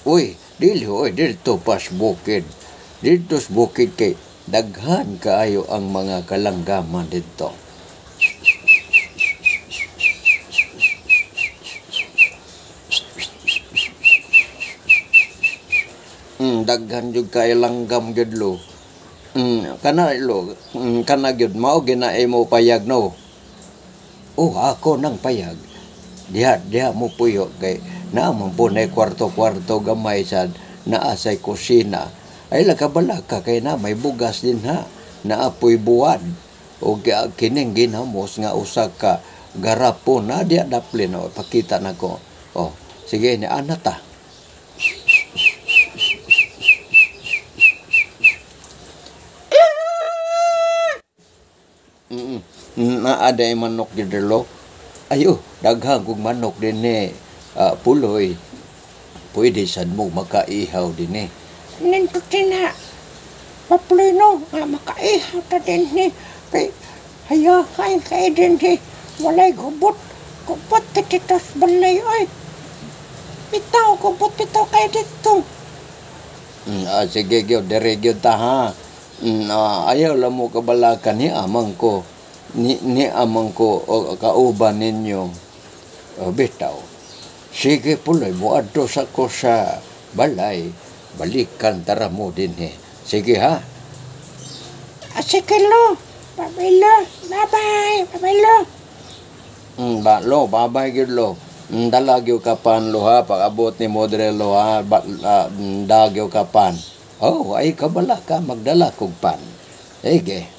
Uy, dili oy, didto pas bukid. Didto sa bukid kay daghan kaayo ang mga kalanggaman didto. Daghan jud kaayo langgam gyud lo. Kana lo, kana gyud mao gina imo payag no. Oh, ako nang payag. Diha diha mo puyo kay naa man po na kwarto-kwarto gamay sad naa say kusina. Ay lakabalaka kay na may bugas din ha. Naa poy buwad. O kining ginamos nga usa ka garapon na diha daplin o pakita nako. Oh, sige ni ana ta. Naa day manok gyud lo. Ayo, daghan kog manok dinhi, puloy. Pwede sad mo makaihaw dinhi. Nindot na papuloy no, nga makaihaw ta dinhi kay hayahay kay dinhi walay gubot. Gubot ta dito sa balay oy. Bitaw gubot bitaw kay dito. Sige gyud, dire gyud ta ha. Ayaw lang mo kabalakan ni amang ko. Ni amang ko o, kauban ninyo. O, bitaw. Sige puloy, muadto sa ko sa balay. Balikan tara mo dinhi. Sige ha. Sige lo. Bye-bye lo. Bye-bye. Bye-bye lo. Ba, lo, babay gyud lo. Dala gyud ka pan lo ha, pag-abot ni Modre lo ha, ba, dagyo ka pan. Oh, ay kabala ka, magdala kog pan. Sige.